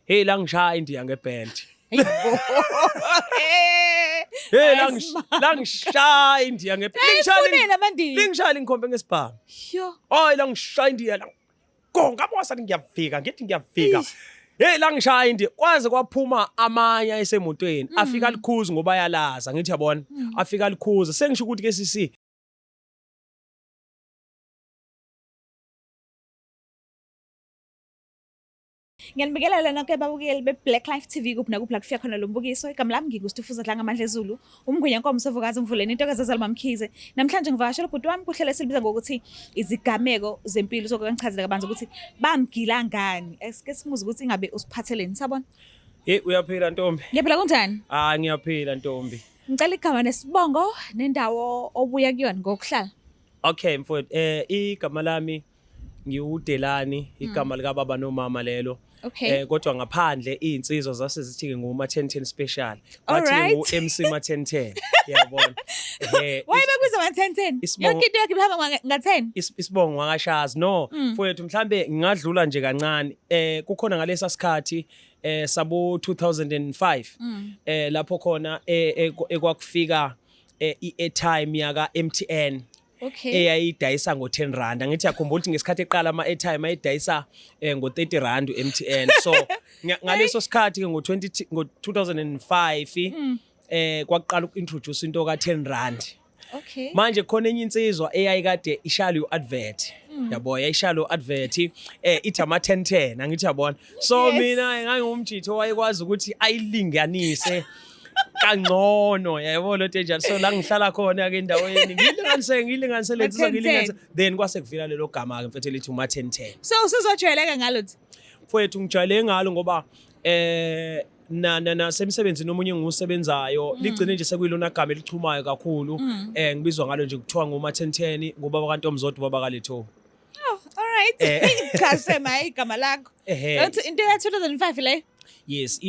Hey, la ngishaya indiya ngebelt. Hey, la ngishaya indiya ngebelt. Lingishaya amandiya. Lingishaya lingikhombe ngesibhamu. Yo. Hayi, la ngishaya indiya la. Gonga bosa, ngiyafika, ngithi ngiyafika. Hey, la ngishaya indiya kwaze kwaphuma amanye ayesemotweni, afika likhuza ngoba yalaza, ngithi yabona, afika likhuza. Sengisho ukuthi ke sisi Ngiyanibingelela nonke babukeli be-Black Life TV kuphi nakuphi la kufika khona lo mbukiso. Igama lami nginguStufuza Dlanga Ezulu, umngwenya nkomo sovukazi umvuleni intokazi ezalwa Mamkhize. Namhlanje ngivakashela ubhuti wami kuhlelo esilibiza ngokuthi izigameko zempilo, sokuyangichazela kabanzi ukuthi bamgila ngani. Esike simuze ukuthi ingabe usiphatheleni, sabona. Hey, uyaphila ntombi? Ngiyaphila, kunjani? Ah, ngiyaphila ntombi. Ngicela igama nesibongo nendawo obuya kuyona ngokuhlala. Okay mfowethu, igama lami ngiwuDelani, igama lika baba nomama lelo. Kodwa ngaphandle izinsizwa zase zithi ke nguma 1010 special. Bathi ngu MC ma 1010. Yabona. Why bekubiza ma 1010? Yonke into yakhe ihamba nga 10. Isibongo wakashazi. No, mfowethu, mhlambe ngingadlula nje kancane. Kukhona ngalesa sikhathi sabo 2005 lapho khona ekwakufika i-airtime yaka MTN eyayidayisa ngo-10 rand. Angithi yakhumbula ukuthi ngesikhathi eqala ama-airtime ayidayisa ngo-30 rand u-MTN. So ngaleso sikhathi ke ngo-20 ngo-2005 kwaqala uku-introduce into ka-10 rand. Manje khona enye insizwa eyayikade ishaya u-advert, yabo, yayishaya u-advert ithi ama 10 10, angithi yabona. So mina ngangumjitho owayekwazi ukuthi ayilinganise kangcono, yayibona lento enjalo. So la ngihlala khona ke endaweni ngilinganise le nsizwa, ngilinganise, then kwase kuvela lelo gama ke mfethu elithi uma 10 10. So usuzojwayeleka ngalo nje. Mfowethu, ngijwayele ngalo ngoba na na nasemsebenzini omunye engiwusebenzayo ligcine nje sekuyilona gama elichumayo kakhulu. Ngibizwa ngalo nje, kuthiwa nguma 10 10, ngubaba kaNtomzodwa, ubaba kaLetho. Oh, all right. Cha sema igama lakho. Uthi into ya 2005 le? Yes,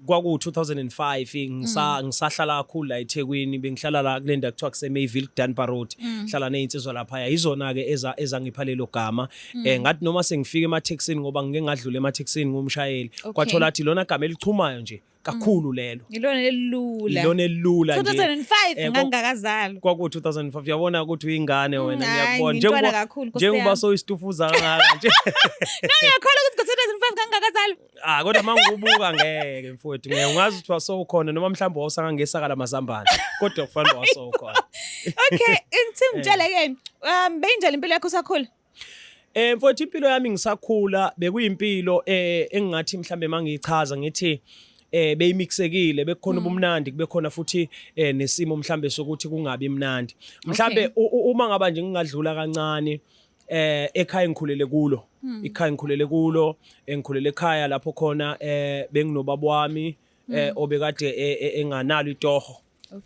kwaku 2005, ngisahlala kakhulu la eThekwini. Bengihlala la kule ndawo kuthiwa kuse Mayville, Dunbar Road, hlala nezinsizwa lapha. Izona ke ezangipha lelo gama. Ngathi noma sengifika emathekisini, ngoba ngike ngadlula emathekisini ngumshayeli, kwathola athi lona gama elichumayo nje kakhulu lelo. Ilona elula. Ilona elula nje. 2005 ngangakazalwa. Kwaku 2005, uyabona ukuthi uyingane wena. Hhayi, ngiyakubona. ngintwana kakhulu, Nkosi njengoba yami. soyisitufuza kangaka nje. No, ngiyakholwa ukuthi ngo-2005 ngangakazalwa. Ah, kodwa mangibuka ngeke mfowethu, ngeke ungazi ukuthi wasowukhona noma mhlawumbe wawusangangesaka lamazambane, kodwa kufanele wasowukhona. Okay, ngithi ngitshele ke, beyinjani impilo yakho usakhula? Mfowethu, impilo yami ngisakhula bekuyimpilo engingathi mhlambe mangiyichaza ngithi beyimixekile. Bekukhona ubumnandi, kube khona futhi nesimo mhlambe sokuthi kungabi mnandi mhlambe. Uma ngaba nje ngingadlula kancane ekhaya engikhulele kulo, ikhaya engikhulele kulo, engikhulele ekhaya lapho khona benginobaba wami obekade enganalo itoho.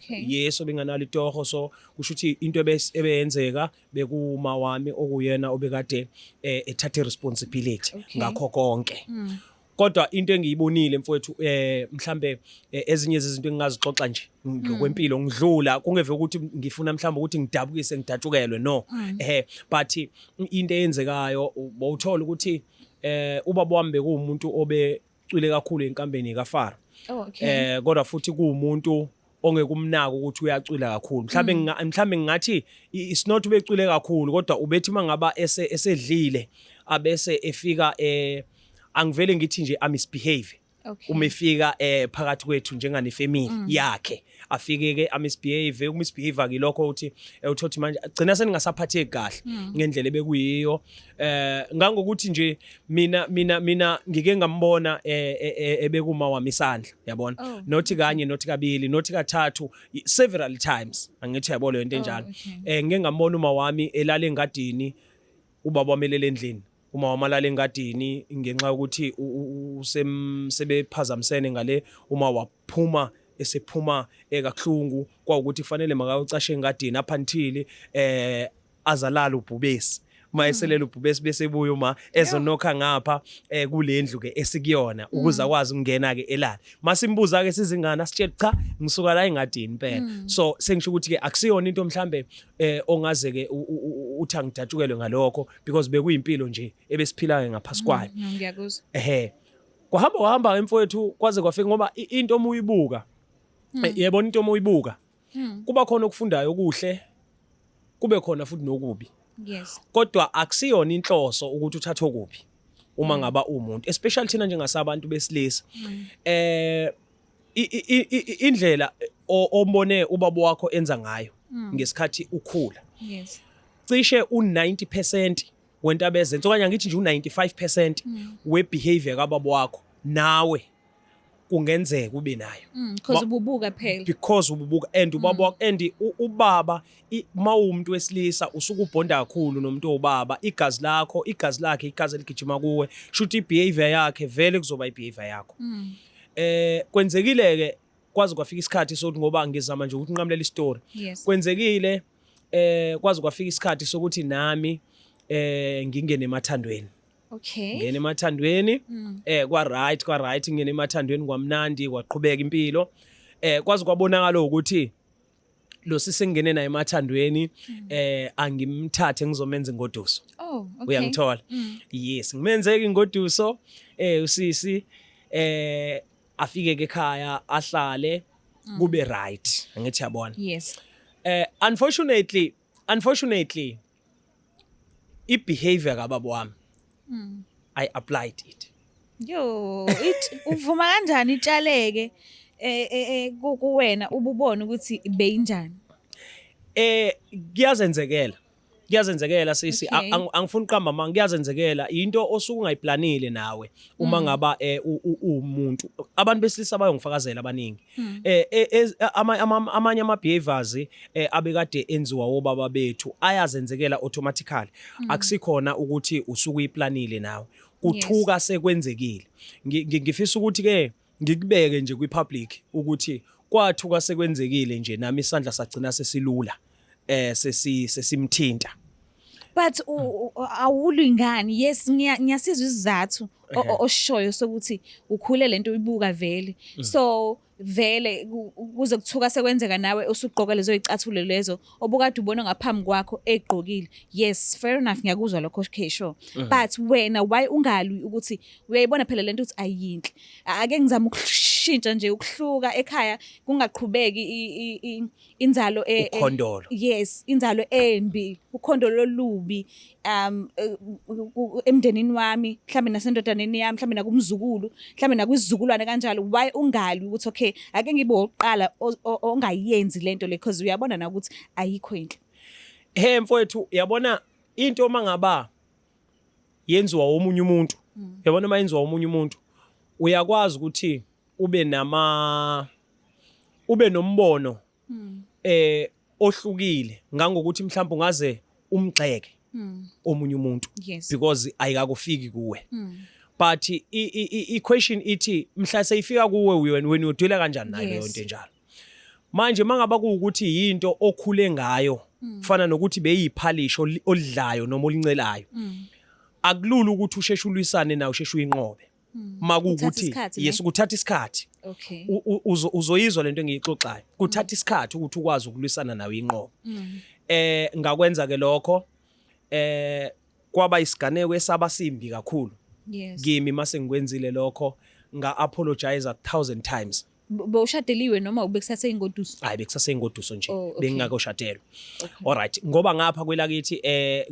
Yes, obenganalo itoho. So kusho ukuthi into ebeyenzeka bekuma wami okuyena obekade ethathe responsibility ngakho konke. Kodwa into engiyibonile mfowethu, mhlambe ezinye izinto engingazixoxa nje ngokwempilo ngidlula, kungeve ukuthi ngifuna mhlambe ukuthi ngidabukise, ngidatshukelwe, no, but into eyenzekayo bowuthola ukuthi ubaba wami bekuwumuntu obecwile kakhulu enkambeni kaFaro. Kodwa futhi kuwumuntu ongekumnaka ukuthi uyacwila kakhulu mhlambe. Mhlambe ngingathi it's not ubecwile kakhulu, kodwa ubethi mangaba esedlile abese efika angivele ngithi nje a misbehave. Uma efika phakathi kwethu njengane family yakhe, afike ke a misbehave. Umisbehave ke lokho uthi uthothi manje gcina seningasaphatheki kahle ngendlela ebekuyiyo, ngangokuthi nje mina ngike ngambona ebekuma wami isandla, yabona. Nothi kanye, nothi kabili, nothi kathathu, several times, angithi yabo leyo into enjalo. Ngike ngambona uma wami elala engadini, ubaba wamelele endlini, uma wamalala engadini ngenxa yokuthi sebephazamisene ngale. Uma waphuma esephuma kakuhlungu, kwawukuthi kufanele makayocasha engadini up until azalala ubhubesi. Uma eselela ubhubesi bese ebuya uma ezonokha ngapha kulendlu ke esikuyona ukuze akwazi ukungena ke elala. Masimbuza ke sizingane, asitshela, "Cha, ngisuka la engadini impela." So sengisho ukuthi ke akusiyona into mhlambe ongaze ke uthi angidatshukelwe ngalokho, because bekuyimpilo nje ebesiphilayo ngaphasi kwayo. Ngiyakuzwa. Ehe. Kwahamba kwahamba mfowethu, kwaze kwafika, ngoba into uma uyibuka, yebona, into uma uyibuka kuba khona okufundayo okuhle, kube khona futhi nokubi. Kodwa akusiyona inhloso ukuthi uthathe okubi uma ngaba umuntu, especially thina njengasabantu besilisa. Indlela ombone ubaba wakho enza ngayo ngesikhathi ukhula, cishe u90% wento abezenza, okanye angithi nje u95% webehavior kababa wakho, nawe kungenzeka ube nayo. Because ububuka phela. Because ububuka, and ubaba wakho and ubaba, mawumuntu wesilisa usuke ubhonda kakhulu nomuntu owubaba. Igazi lakho, igazi lakhe, igazi eligijima kuwe, shuthi ibehavior yakhe vele kuzoba ibehavior yakho. Kwenzekile ke, kwaze kwafika isikhathi sokuthi, ngoba ngizama nje ukuthi nqamulele istory, kwenzekile kwaze kwafika isikhathi sokuthi nami ngingene emathandweni. Ngene emathandweni, kwa right, kwa right, ngene emathandweni, kwamnandi, kwaqhubeka impilo. Kwaze kwabonakala ukuthi lo sisengene naye emathandweni, angimthathe ngizomenza ingoduso. Oh, okay. Uyangithola? Yes, ngimenzeke ingoduso usisi, afike ke ekhaya, ahlale, kube right, angithi yabona? Yes. Unfortunately i-behavior kababa wami, I applied it. Yo, it uvuma kanjani itshaleke kuwena ububona ukuthi beyinjani? Kuyazenzekela. Kuyazenzekela, sisi. Angifuni uqamba manga, kuyazenzekela. Into osuke ungayiplanile nawe uma ngaba umuntu. Abantu besilisa bayongifakazela abaningi. Amanye ama behaviors abekade enziwa obaba bethu ayazenzekela automatically. Akusikhona ukuthi usuke uyiplanile nawe. Kuthuka sekwenzekile. Ngifisa ukuthi ke ngikubeke nje kwi-public ukuthi kwathuka sekwenzekile nje, nami isandla sagcina sesilula, sesimthinta. But awulingani. Yes, ngiyasizwa isizathu oshoyo sokuthi ukhule lento uyibuka vele. So vele kuze kuthuka sekwenzeka nawe usugqoka lezo icathulo lezo obukade ubona ngaphambi kwakho egqokile. Yes, fair enough, ngiyakuzwa lokho, okay, sure. But wena why ungalwi ukuthi uyayibona phela lento ukuthi ayinhle? Ake ngizame ukushintsha nje, ukuhluka ekhaya, kungaqhubeki inzalo Ukhondolo. Yes, inzalo embi, ukhondolo olubi emndenini wami, mhlambe nasendodaneni yami, mhlambe nakumzukulu, mhlambe nakwizizukulwane kanjalo. Why ungalwi ukuthi okay, ake ngibe oqala ongayenzi lento le, because uyabona na ukuthi ayikho inhle? He mfowethu, yabona into mangaba yenziwa omunye umuntu, yabona uma yenziwa omunye umuntu, uyakwazi ukuthi ube nombono ohlukile, ngangokuthi mhlawumbe ungaze umgxeke omunye umuntu because ayikakufiki kuwe. But i-question ithi mhla seyifika kuwe, wena uyodwela kanjani nayo leyo nto enjalo? Manje mangaba kuwukuthi yinto okhule ngayo, kufana nokuthi beyiphalisho olidlayo noma olincelayo, akulula ukuthi usheshe ulwisane nayo, usheshe uyinqobe makuwukuthi isikhathi, ne? Yes, kuthatha isikhathi. Uzoyizwa lento engiyixoxayo, kuthatha isikhathi ukuthi ukwazi ukulwisana nayo, inqobo. Ngakwenza ke lokho, kwaba isiganeko esaba simbi kakhulu kimi. Mase ngikwenzile lokho, nga apologize a thousand times. Bowushadeliwe noma ubekusathe ingoduso? Hayi, bekusaseyingoduso nje. Oh, okay. Bengingakoshadelwa. Alright, ngoba ngapha kwelakithi,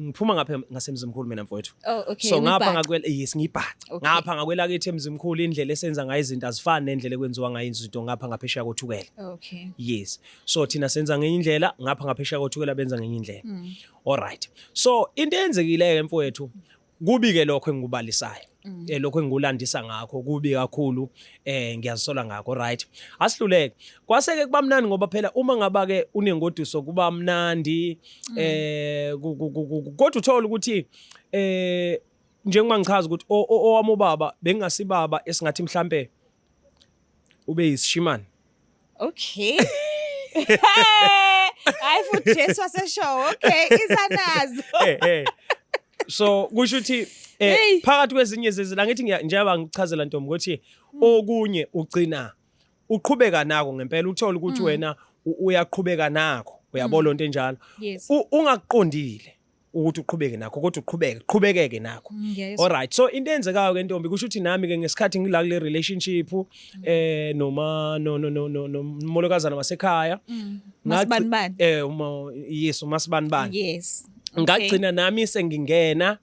ngiphuma ngapha ngasemzimkhulu mina, mfowethu. Oh, okay. So ngapha uyibhaca. Ngakwela, yes, ngibhaca. Ngapha ngakwelakithi emzimkhulu, indlela esenza ngayo izinto azifani nendlela ekwenziwa ngayo izinto ngapha ngaphesheya koThukela. Yes, so thina senza ngenye indlela, ngapha ngaphesheya koThukela benza ngenye indlela. Alright, so into eyenzekile ke, mfowethu, kubi ke lokho engikubalisayo, lokho engikulandisa ngakho kubi kakhulu, ngiyazisola ngakho. Right, asihluleke. Kwase ke kuba mnandi, ngoba phela uma ngaba ke unengoduso kuba mnandi, kodwa uthola ukuthi njengoba ngichaza ukuthi owami ubaba bengingasibaba esingathi mhlambe ube yisishimane. Okay. Hayi futhi, Jesu waseshow. Okay, izanazo. So kusho ukuthi Hey. phakathi kwezinye zezila ngithi njengoba ngichazela ntombi ukuthi okunye ugcina uqhubeka nako ngempela, uthola ukuthi wena uyaqhubeka nako, uyabona into enjalo, ungakuqondile. Ukuthi uqhubeke nakho, kodwa uqhubeke, qhubekeke nakho. Ngiyayizwa. Alright, so into eyenzekayo ke ntombi, kusho ukuthi nami ke ngesikhathi ngila kule relationship noma no no no no nomolokazana wasekhaya, Masibanibani. Uma, yes, umasibanibani. Ngagcina nami sengingena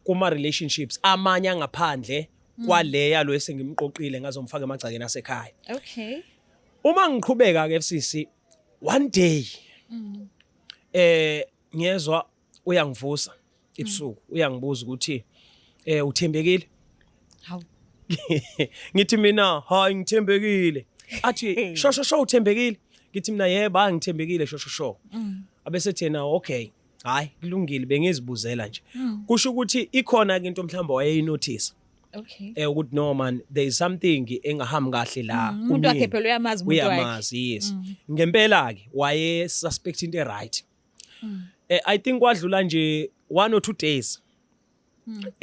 kuma relationships amanye angaphandle kwaleya lo esengimqoqile ngazomfaka emagcakeni asekhaya. Uma ngiqhubeka ke FCC, one day ngiyezwa uyangivusa ebusuku, uyangibuza ukuthi uthembekile? Hawu. Ngithi mina, hayi, ngithembekile. Athi, sho sho sho, uthembekile? Ngithi mina, yebo, hayi, ngithembekile, sho sho sho. Abese thena, okay, hayi, kulungile, bengizibuzela nje. Kusho ukuthi ikhona ke into mhlawumbe wayeyinotice ukuthi no man, there is something engahambi kahle la. Umuntu wakhe phela uyamazi umuntu wakhe. Uyamazi, yes. Ngempela ke waye suspect into right. I think kwadlula nje 1 or 2 days,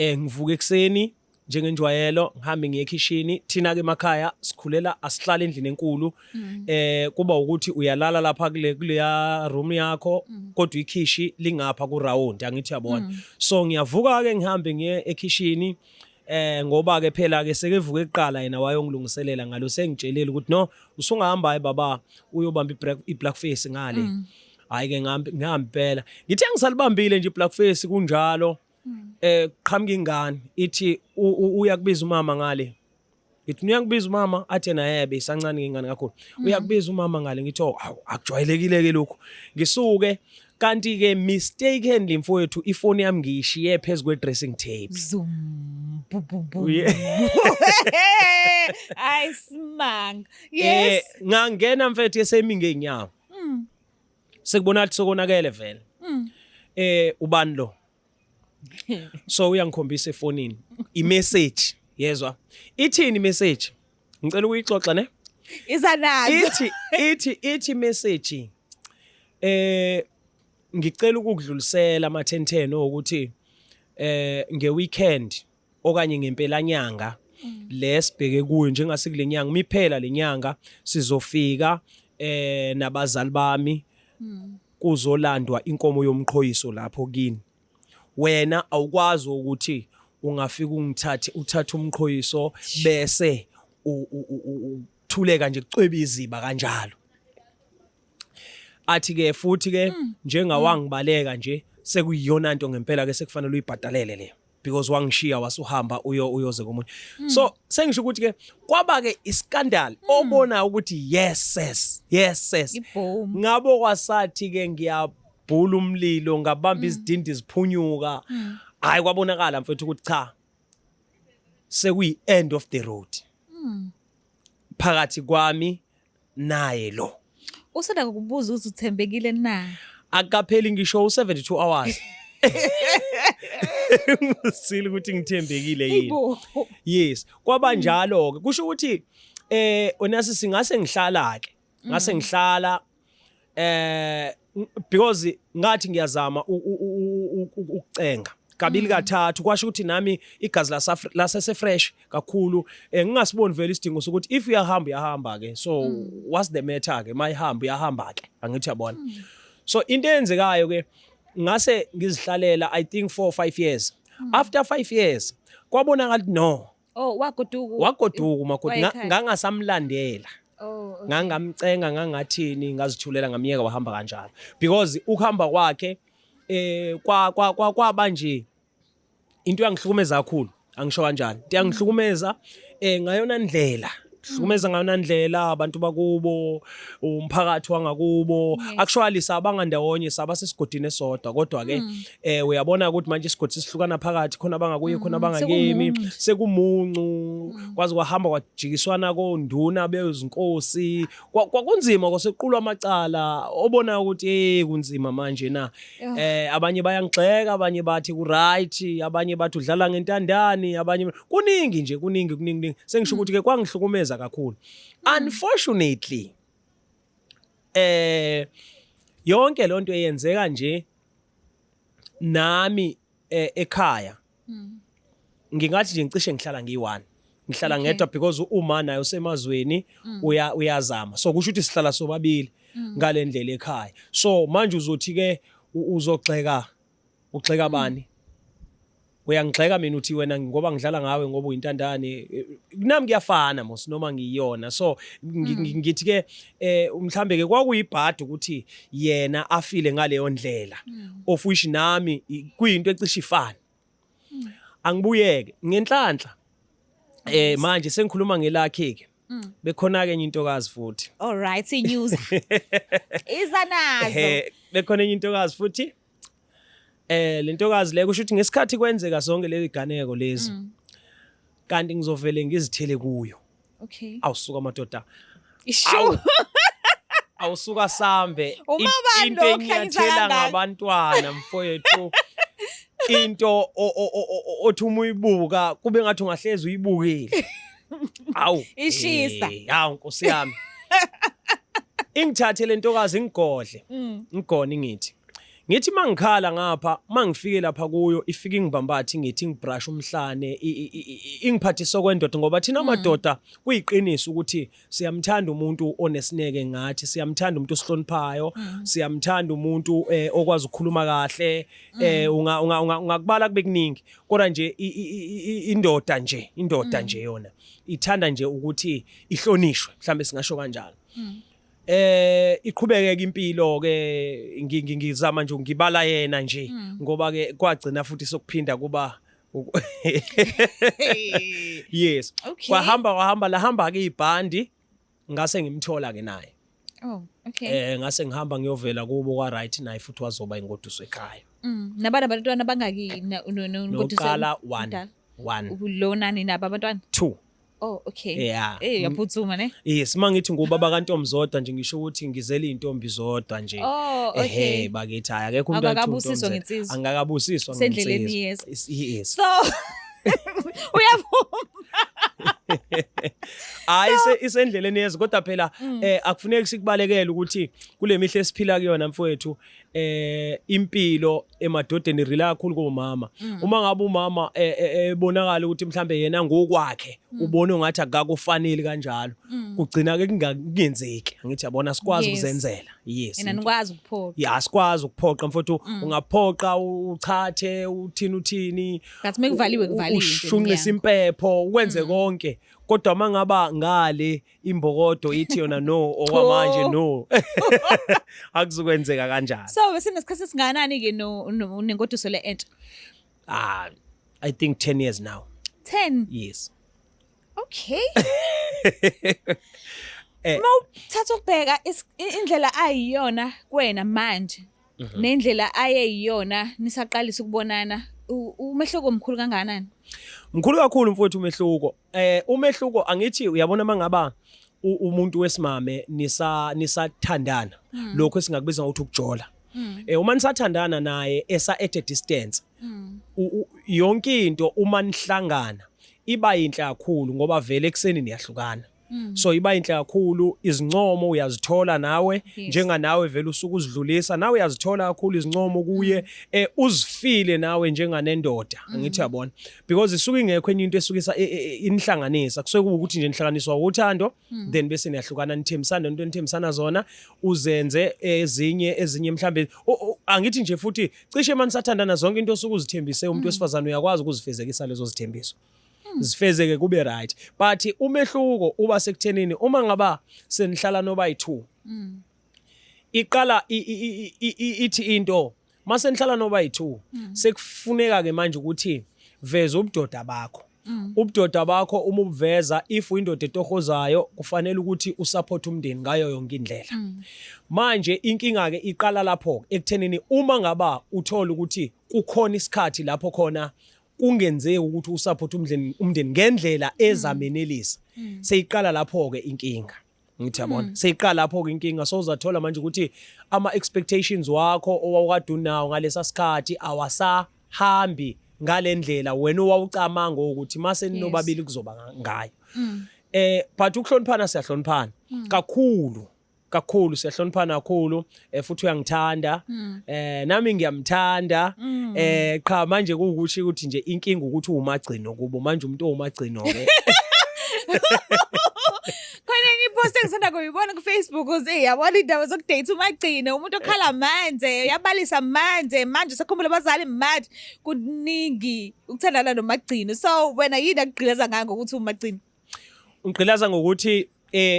ngivuka ekseni njengenjwayelo, ngihambe ngiye ekhishini. Thina ke emakhaya sikhulela, asihlala endlini enkulu, kuba ukuthi uyalala lapha kule kuleya room yakho, kodwa ikhishi lingapha ku round, angithi uyabona? So ngiyavuka ke, ngihambe ngiye ekhishini, ngoba ke phela ke sekevuke kuqala yena, wayongilungiselela ngalo, sengitshelile ukuthi no, usungahamba, hayi baba, uyobamba i-black face ngale. Hayi ke, ngihambe, ngihambe phela. Ngithe ngisalibambile nje i-black face kunjalo, qhamuka ingane ithi, "Uyakubiza umama ngale." Ngithi, "Uyangibiza umama?" Athi yena, yebe isancane ingane kakhulu. "Uyakubiza umama ngale." Ngithi, "Oh, awu, akujwayelekile ke lokhu." Ngisuke, kanti ke mistakenly mfowethu, ifoni yami ngiyishiye phezulu kwe dressing table. Zoom. Boom boom boom. Hayi, simanga. Ngangena mfethu, esemi ngeenyawo. Sekubona ukuthi sokonakele vele. Ubani lo? So uyangikhombisa efonini i-message, yezwa ithini i-message? Ngicela ukuyixoxa ne. Iza nazo. Ithi message, ngicela ukukudlulisela ama 10 10 ukuthi ngeweekend okanye ngempelanyanga lesibheke kuyo, njengasikule nyanga miphela lenyanga, sizofika nabazali bami kuzolandwa inkomo yomqhoyiso lapho kini. Wena awukwazi ukuthi ungafika ungithathe, uthathe umqhoyiso, bese uthuleka nje, kucweba iziba kanjalo. Athi ke futhi ke, njengawangibaleka nje, sekuyiyona nto ngempela ke sekufanele uyibhadalele le, because wangishiya wasuhamba uyo uyoze komunye. So sengisho ukuthi ke kwaba ke iscandal obona ukuthi yes yes yes yes. Ibhomu. Ngabo kwasathi ke ngiyabhula umlilo, ngabamba izidindi ziphunyuka. Hayi, kwabonakala mfethu ukuthi cha, sekuyi end of the road phakathi kwami naye lo. Usanda kukubuza ukuthi uthembekile na? Akapheli ngisho u72 hours ngusile ukuthi ngithembekile yini. Hayibo. Yes, kwaba njalo ke. Kusho ukuthi wena singase ngihlala ke, ngase ngihlala because ngathi ngiyazama ukucenga kabili kathathu, kwasho ukuthi nami igazi lasese fresh kakhulu, ngingasiboni vele isidingo sokuthi if uyahamba, uyahamba ke. So what's the matter ke mayihamba, uyahamba ke, angithi uyabona? So into eyenzekayo ke, ngase ngizihlalela I think 4 5 years. After 5 years kwabonakala ukuthi no. Oh, wagoduka. Wagoduka umakoti. Wayekhaya. Ngangasamlandela. Oh, okay. Ngangamcenga, ngangathini, ngazithulela, ngamyeka wahamba kanjalo, because ukuhamba kwakhe kwa kwa kwa kwaba nje into yangihlukumeza kakhulu, angisho kanjani, into yangihlukumeza ngayona ndlela, hlukumeza ngayona ndlela abantu bakubo, umphakathi wangakubo. Actually sabanga ndawonye, saba sesigodini esodwa, kodwa ke uyabona ukuthi manje isigodi sisihlukana phakathi, khona abangakuye, khona abangakemi. Sekumuncu. Sekumuncu, kwaze kwahamba kwajikiswana konduna bezinkosi. Kwakunzima, kwasequlwa amacala obona ukuthi kunzima manje na. Abanye bayangigxeka, abanye bathi ku right, abanye bathi udlala ngentandane, abanye, kuningi nje, kuningi, kuningi, kuningi. Sengisho ukuthi ke kwangihlukumeza kakhulu. Unfortunately yonke lonto eyenzeka nje nami ekhaya, ngingathi nje ngicishe ngihlala ngiyi-one, ngihlala ngedwa, because uma naye usemazweni, uyazama, so kusho ukuthi sihlala sobabili ngale ndlela ekhaya. So manje uzothi ke Uzogxeka, ugxeka bani? Uyangigxeka mina, uthi wena ngoba ngidlala ngawe ngoba uyintandane. Nami kuyafana mos noma ngiyona. So ngithi ke mhlambe ke kwakuyibhadi ukuthi yena afile ngaleyo ndlela, of which nami kuyinto ecishe ifane. Angibuyeke ngenhlanhla manje sengikhuluma ngelakhe ke, bekhona ke enye intokazi futhi. All right, i-news iza nazo. Bekhona enye intokazi futhi. Le ntokazi le, kusho ukuthi ngesikhathi kwenzeka zonke lezi ganeko lezi, kanti ngizovele ngizithele kuyo. Awusuka madoda. Ishu. Awusuka sambe. Uma bani Into lo okhanyisa enyathela kangaka? ngabantwana mfowethu, into othi uma uyibuka kube ngathi ungahlezi uyibukile. Awu. Ishisa. Hawu nkosi yami. Ingithathe le ntokazi, ingigodle. Ngigone, ngithi mangikhala ngapha, mangifike lapha kuyo, ifike ingibambathe, ngithi ngibrush umhlane, ingiphathisa okwendoda, ngoba thina madoda kuyiqiniso ukuthi siyamthanda umuntu onesineke ngathi, siyamthanda umuntu osihloniphayo, siyamthanda umuntu okwazi ukukhuluma kahle. Ungakubala kube kuningi, kodwa nje indoda nje, indoda nje yona ithanda nje ukuthi ihlonishwe, mhlambe singasho kanjalo. Iqhubeke impilo ke, ngizama nje ngibala yena nje, ngoba ke kwagcina futhi sokuphinda kuba yes. Kwahamba kwahamba, lahamba ke ibhandi, ngase ngimthola ke naye. Oh, okay. Ngase ngihamba ngiyovela kubo kwa right, naye futhi wazoba ingoduso ekhaya. Nabana abantwana bangaki Noqala one one. Lona nabo abantwana? Two. Oh, okay. Yeah. Uyaphuthuma ne? Yes, mangithi ngubaba kaNtombi zodwa nje, ngisho ukuthi ngizele intombi zodwa nje. Oh, okay. Ehhe, bakithi, hayi, akekho umuntu athi Akakabusiswa uNtombi ngensizwa. Angakabusiswa. Sendleleni. Ngensizwa. Yes. Yes. So uyavuma. Hayi, isendleleni yezwe, kodwa phela akufuneki sikubalekele ukuthi kule mihla esiphila kuyona mfowethu, impilo emadodeni rely kakhulu komama. Uma ngabe umama ebonakala ukuthi mhlambe yena ngokwakhe ubona ngathi akakufanele kanjalo, kugcina ke kungenzeki. Angithi yabona, sikwazi ukuzenzela. Yes. Yena nikwazi ukuphoqa. Ya, sikwazi ukuphoqa mfowethu. Ungaphoqa, uchathe, uthini uthini. Ngathi mekuvaliwe kuvaliwe nje ushunqisa umnyango. Impepho, ukwenze konke, kodwa mangaba ngale imbokodo ithi yona no okwamanje, no, akuzukwenzeka kanjalo. So bese nesikhathi esingakanani ke no nengoduso le entsha? Ah, I think 10 years now. 10. Yes. Okay. Mawuthatha ukubheka indlela ayiyona kuwena manje nendlela ayeyiyona nisaqalisa ukubonana, umehluko omkhulu kangakanani? Mkhulu kakhulu mfowethu umehluko. Umehluko, angithi uyabona, mangaba umuntu wesimame nisathandana, lokho esingakubiza ngokuthi ukujola, uma nisathandana naye esa at a distance, yonke into uma nihlangana iba yinhle kakhulu, ngoba vele ekseni niyahlukana, so iba yinhle kakhulu. Izincomo uyazithola nawe, njenganawe vele usuke uzidlulisa, nawe uyazithola kakhulu izincomo kuye, uzifile nawe njenganendoda, angithi uyabona, because isuke ingekho enye into esukisa inihlanganisa. Kusuke kuwukuthi nje nihlanganiswa uthando, then bese niyahlukana, nithembisana into enithembisana zona, uzenze ezinye mhlambe. Angithi nje futhi cishe manje sathandana, zonke into osuke uzithembise umuntu wesifazane uyakwazi ukuzifezekisa lezo zithembiso, zifezeke kube right. But umehluko uba sekuthenini uma ngaba senihlala noba yi2, iqala ithi into mase nihlala noba yi2, sekufuneka ke manje ukuthi veza ubudoda bakho. Ubudoda bakho uma ubuveza, if uyindoda etohozayo, kufanele ukuthi usupport umndeni ngayo yonke indlela. Manje inkinga ke iqala lapho ekuthenini uma ngaba uthola ukuthi kukhona isikhathi lapho khona kungenzeki ukuthi usupport umndeni ngendlela ezamenelisa, seyiqala lapho ke inkinga. Ngithi yabona, seyiqala lapho ke inkinga. So uzathola manje ukuthi ama expectations wakho owawukade unawo ngalesa sikhathi awasahambi ngalendlela wena owawucamanga ukuthi mase ninobabili kuzoba ngayo. But ukuhloniphana, siyahloniphana kakhulu kakhulu, siyahloniphana kakhulu, futhi uyangithanda, nami ngiyamthanda. Qha manje kuwukuthi ukuthi nje inkinga ukuthi uwumagcino kubo. Manje umuntu owumagcino ke Khona enye ipost engisanda kuyibona ku-Facebook uze yabona. Wala indaba zokudate uMagcino, umuntu okhala manje, uyabalisa manje, manje usekhumbula abazali manje. Kuningi ukuthandana noMagcino. So wena yini akugqilaza ngayo ngokuthi uMagcino? Ungigqilaza ngokuthi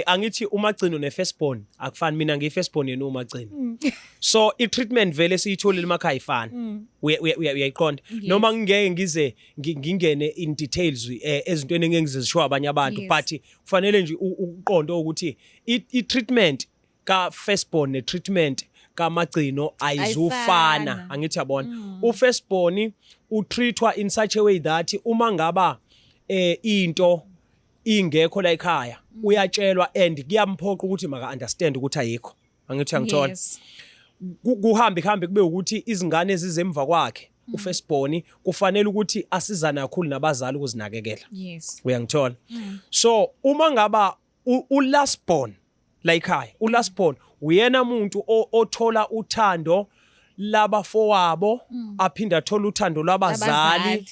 angithi uMagcino ne-firstborn akufani, mina ngiyi-firstborn, yena uMagcino. So i-treatment vele siyitholile emakhaya ifani. Uyayiqonda? Noma ngingeke ngize ngingene in details ezintweni engeke ngizisho abanye abantu, but kufanele nje ukuqonde ukuthi i-treatment ka firstborn ne treatment kaMagcino ayizufana. Ayifana. Angithi yabona, u-firstborn utreatwa in such a way that uma ngaba into ingekho la ekhaya, uyatshelwa and kuyamphoqa ukuthi maka understand ukuthi ayikho, angithi uyangithola? Yes. Kuhambe kuhambe kube ukuthi izingane ezizemva kwakhe ufirstborn kufanele ukuthi asizane kakhulu nabazali ukuzinakekela. Uyangithola? So uma ngaba u-last born la ekhaya, u-last born uyena umuntu othola uthando labafowabo, aphinde athole uthando lwabazali. Abazali.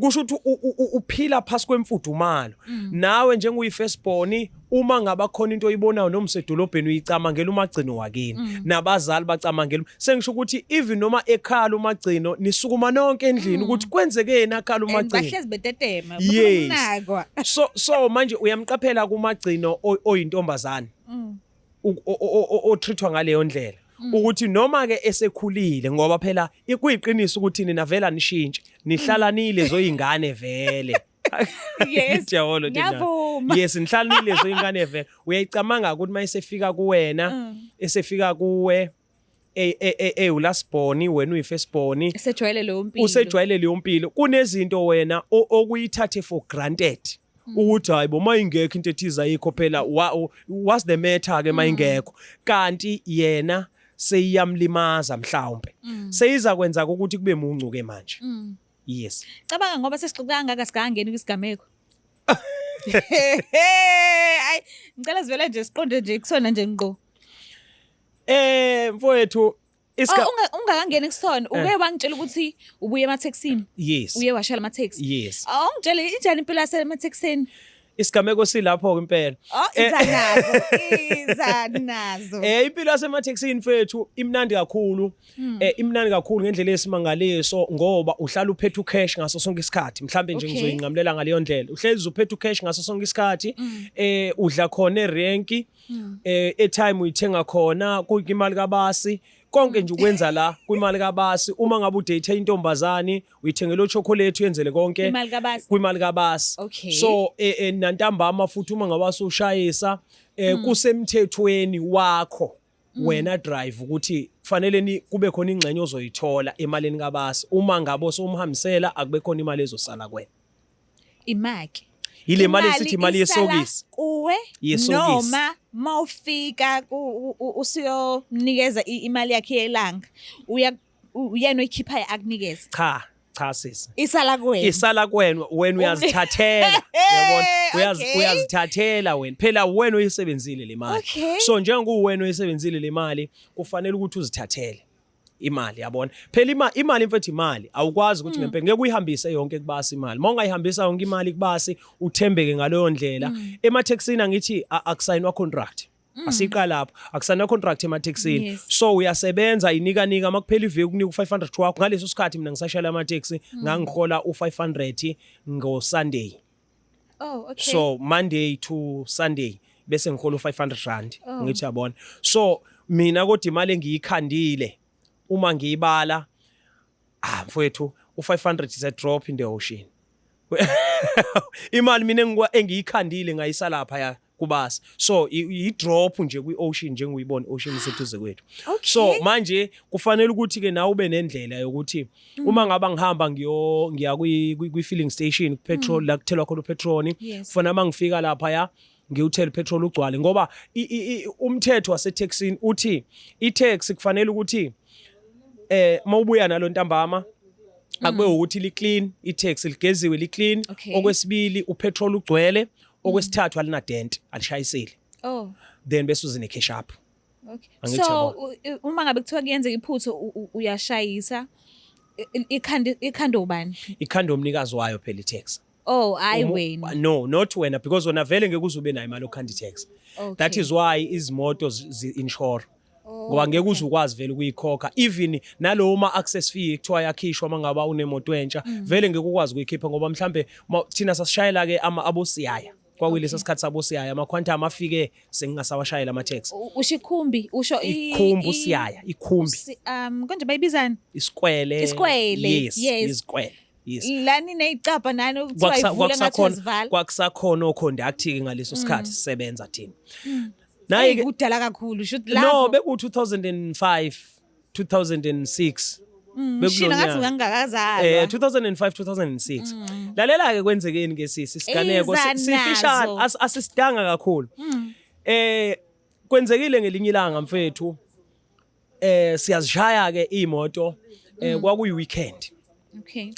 Kusho ukuthi uphila phasi kwemfudumalo nawe njengoyi-firstborn. Uma ngaba khona into oyibonayo noma usedolobheni, uyicamangela uMagcino wakini, nabazali bacamangela. Sengisho ukuthi even noma ekhala uMagcino, nisukuma nonke endlini ukuthi kwenzekeni akhala And uMagcino. Bahlezi betetema. Yes. Bafuna ukunakwa. So manje uyamqaphela kuMagcino oyintombazane otreatwa ngaleyo ndlela ukuthi noma ke esekhulile, ngoba phela kuyiqiniso ukuthi nina vela nishintshe, nihlala nilezo ingane vele. Ngiyabona ukuthi Ngiyavuma. Yes, nihlala nilezo ingane vele. Uyayicamanga ukuthi mayisefika kuwena, esefika kuwe ewulastborn, wena uyifirstborn. Esejwayele leyo mpilo. Usejwayele leyo mpilo. Kunezinto wena okuyithathe for granted ukuthi hayi bo, mayingekho into ethize ayikho phela, what's the matter ke mayingekho? Kanti yena seyiyamlimaza, mhlawumbe seyiza kwenza ukuthi kube muncu ke manje. Yes. Cabanga ngoba sesixoxe kangaka, singangeni kwisigameko. Hayi, ngicela sivele nje siqonde nje kusona nje ngqo. Mfowethu, Oh, ungakangeni kusona, uke wangitshela ukuthi ubuye emathekisini. Yes. Uye washayela amatheksi. Yes. Oh, ungitshele, injani impilo yasemathekisini? Isigameko silapho ke impela. Oh, iza nazo. Iza nazo. Impilo yasemathekisini, mfethu, imnandi kakhulu. Imnandi kakhulu ngendlela esimangaliso ngoba uhlala uphethe ucash ngaso sonke isikhathi. Mhlambe nje ngizoyinqamulela ngaleyo ndlela. Uhlezi uphethe ucash ngaso sonke isikhathi. Udla khona erenki. Airtime uyithenga khona imali kabasi. Konke nje ukwenza la kwimali kabasi. Uma ngabe udate intombazane, uyithengela uchocolate, uyenzele konke Imali kabasi. kwimali kabasi. So nantambama futhi uma ngabe usushayisa, kusemthethweni wakho wena driver ukuthi kufanele ni kube khona ingxenye ozoyithola emalini kabasi. Uma ngabe usumhambisela, akube khona imali ezosala kuwena. Imaki. Ile mali esithi imali isala yesokisi. Kuwe Yesokisi. noma mawufika usuyomnikeza imali yakhe yelanga, uya uyena oyikhiphayo akunikeze? Cha cha, sisi. Isala kuwena? Isala kuwena. Wena uyazithathela, uyabona? Uyazithathela wena phela, wena oyisebenzile le mali. So njengokuwena oyisebenzile le mali, kufanele ukuthi uzithathele imali, yabona? Phela imali, mfethu, imali awukwazi ukuthi ngempela ngeke uyihambise yonke kubasi imali. Uma ungayihambisa yonke imali kubasi, uthembeke ngaleyo ndlela emathekisini, angithi akusayinwa contract? Asiqala lapho, akusayinwa contract emathekisini. So uyasebenza, inika nika, makuphela iviki kunika u500 wakho. Ngaleso sikhathi mina ngisashayela amateksi, ngangihola u500 ngo Sunday. So Monday to Sunday bese ngihola u500 rand. Ngithi yabona, so mina kodwa imali engiyikhandile uma ngiyibala, ah mfowethu, u500 is a drop in the ocean. Imali mina engiyikhandile ngayisa lapha ya kubasi, so i drop nje kwi-ocean, njenguyibona i-ocean iseduze kwethu. So manje kufanele ukuthi ke nawe ube nendlela yokuthi uma ngaba ngihamba ngiya kwi filling station, petrol, la kuthelwa khona upetrol, kufanele uma ngifika lapha ya ngiwuthele petrol ugcwale, ngoba umthetho wasetaxini uthi i-taxi kufanele ukuthi mawubuya nalo ntambama akube ukuthi li clean i-taxi, ligeziwe, li clean. Okwesibili, upetrol ugcwele. Okwesithathu, alina dent, alishayisile. Then bese uze ne-cash up. Angithi So yabo. uma ngabe kuthiwa kuyenzeka iphutha, uyashayisa, ikhanda ubani? Ikhanda umnikazi wayo phela i-taxi. Oh, hayi wena. No, not wena, because wena vele ngeke uze ube nayo imali yokukhanda i-tax. That is why izimoto zi-insure, ngoba ngeke uze ukwazi vele ukuyikhokha. Even nalowo ma access fee kuthiwa yakhishwa mangaba unemoto entsha, vele ngeke ukwazi ukuyikhipha, ngoba mhlambe thina sasishayela ke ama abosiyaya, kwakuyilesa sikhathi sabosiyaya. Ama-Quantum afike sengingasawashayela ama-taxi. Usho ikhumbi, usho Ikhumbi, usiyaya, ikhumbi. Konje bayibizani? Isikwele. Isikwele, Yes. yes. Isikwele, yes. Lani neyicabha nani okuthiwa ivule ngathi uyazivala. Kwakusakhona oconduct ke ngaleso sikhathi sisebenza thina. Nayi Nayi kudala kakhulu, shuthi no lapho. Beku 2005, 2006. Shina ngathi Bekulonyaka. ngangingakazalwa. 2005, 2006. Lalela ke, kwenzekeni ke sisi, isiganeko Iza sifishane, nazo. asisidanga kakhulu. Kwenzekile ngelinye ilanga, mfethu, siyazishaya ke imoto, kwakuyi weekend.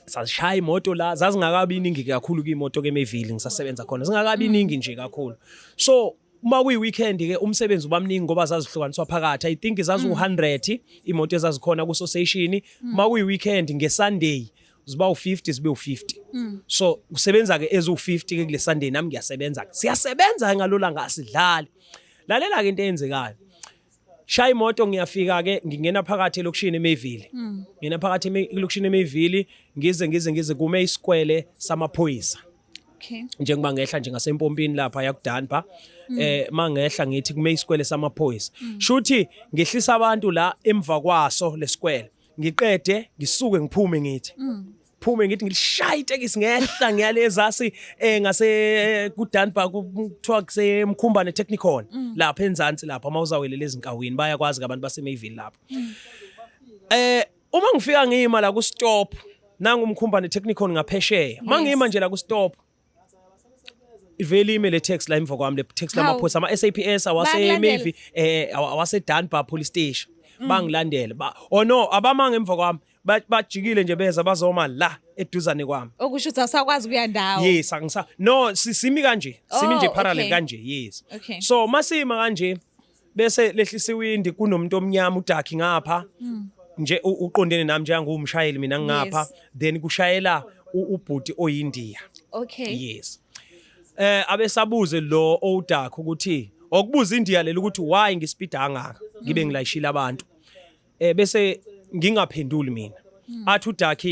Sazishaya imoto la, zazingakabi iningi kakhulu kuyimoto ke eMayville ngisasebenza khona, zingakabi iningi nje kakhulu. So uma kuyi weekend ke umsebenzi uba mningi ngoba zazihlukaniswa phakathi. I think zazu 100 imoto ezazikhona ku association. Uma kuyi weekend ngeSunday ziba u50, zibe u50. So kusebenza ke ezu50 ke kule Sunday, nami ngiyasebenza ke, siyasebenza ngalolanga, asidlali. Lalela ke into eyenzekayo. Shaya imoto, ngiyafika ke, ngingena phakathi elokishini eMayville. Ngena phakathi elokishini eMayville, ngize kume isikwele samaphoyisa. Njengoba ngehla nje ngasempompini lapha yakuDanba, mangehla ngithi kume isikwele samaphoyisa, shuthi ngehlisa abantu la emva kwaso lesikwele, ngiqede ngisuke ngiphume, ngithi phume, ngithi ngilishaya itekisi, ngehla ngiyalezasi ngase kuDanba, kuthiwa kusemkhumbane Technikon lapha enzansi lapha, mawuzawelele ezinkawini, bayakwazi abantu baseMayville lapha. Uma ngifika ngima la ku stop, nangu umkhumbane Technikon ngaphesheya, mangima nje la ku stop, ivele ime le taxi la emva kwami, le taxi Hawu. lamaphoyisa, ama SAPS awase Bayakulandela? Mayville, awase Dunbar police station. Bangilandela ba, oh no, abamanga emva kwami, bajikile nje beza bazoma la eduzane kwami. Okusho ukuthi awusakwazi ukuya ndawo. Yes, angisa no simi kanje, simi nje parallel kanje, yes. So masima kanje bese lehlisa iwindi, kunomuntu omnyama udark ngapha nje, uqondene nami njengomshayeli, mina ngapha. Then kushayela ubhuti oyindiya. Yes, abesabuze lo owudark ukuthi, okubuza indiya leli ukuthi why ngispeeda kangaka ngibe ngilayishila abantu, bese ngingaphenduli mina. Athi udark,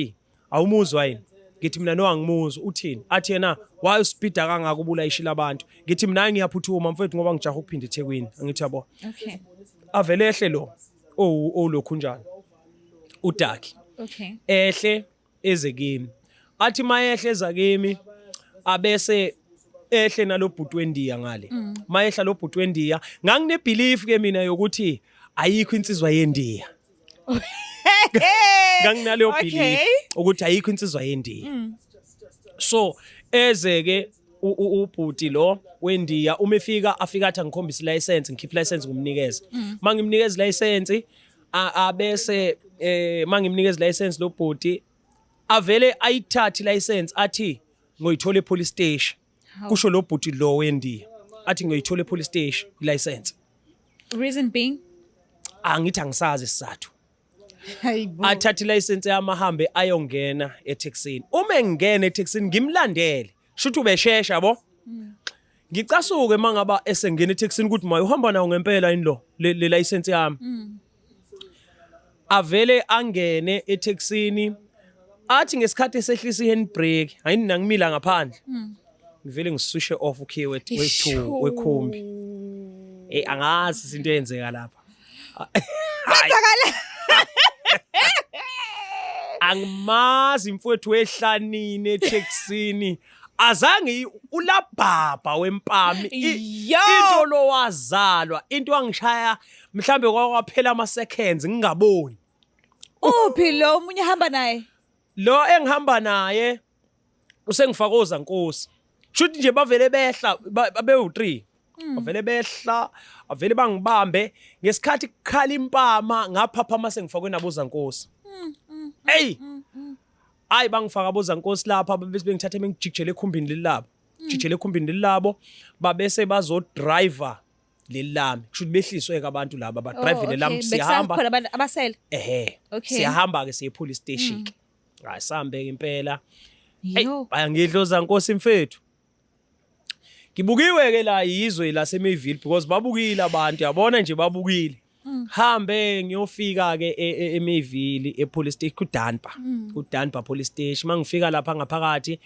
"Awumuzwa yini?" Ngithi mina, "No, angimuzwa, uthini?" Athi yena, "Why uspeeda kangaka ubulayishila abantu?" Ngithi mina, "Hayi, ngiyaphuthuma mfethu ngoba ngijaha ukuphinda eThekwini," angithi yabo. Avele ehle lo owulokhu njani udark. Ehle eze kimi, athi mayehle eza kimi, abese ehle nalobhuti wendiya ngale. Mayehla lo bhuti wendiya, ngangine belief ke mina yokuthi ayikho insizwa yendiya. Nganginaleyo belief ukuthi ayikho insizwa yendiya. So eze ke ubhuti lo wendiya, uma efika afika athi angikhombise license, ngikhiphe license, ngumnikeze. Mangimnikeza license, abese mangimnikeza license lo bhuti avele ayithathe license, athi, "Ngoyithola epolice station." Hawu. Kusho lo bhuti lo wendiya, athi, "Ngoyithola epolice station license." Reason being? Angithi angisazi isizathu. Hayibo. Athathe ilicense yami, ahambe ayongena etaxini. Uma engena etaxini ngimlandele, shuthi ubeshesha yabo. Ngicasuke mangaba esengena etaxini ukuthi maye uhamba nawo ngempela yini lo le license yami. Avele angene etaxini, athi ngesikhathi esehlisa ihandbrake, ayini nangimila ngaphandle, ngivele ngiswishe off ukhiye wethu wekhumbi. Angazi into eyenzeka lapha. Kwenzakala. Angimazi mfowethu, wehlanini etaxini, azange ulabhabha wempami Yo! into lo wazalwa into angishaya, mhlambe kwakwaphela ama seconds ngingaboni. Uphi lo omunye hamba naye? Lo engihamba naye usengifaka ozankosi, shuthi nje bavele behla bewu3, bavele behla, avele bangibambe ngesikhathi kukhala impama, ngaphaphama sengifakwe nabozankosi. Hey, ayi, bangifaka abozankosi lapha, bese bengithatha bengijikijela ekhumbini lelabo, jikijela ekhumbini lelabo, babese bazo driver leli lami, kusho ukuthi behliswe ke abantu laba, ba drive leli lami, siyahamba. Bekusakhona abantu abasele. Ehe. Siyahamba ke siye police station ke. Hayi, sihambe ke impela. Hey, Yo. bayangidloza nkosi mfethu. Ngibukiwe ke la yizwe laseMayville because babukile abantu yabona nje babukile. Hambe ngiyofika ke eMayville epolice station kuDanba. KuDanba police station mangifika lapha ngaphakathi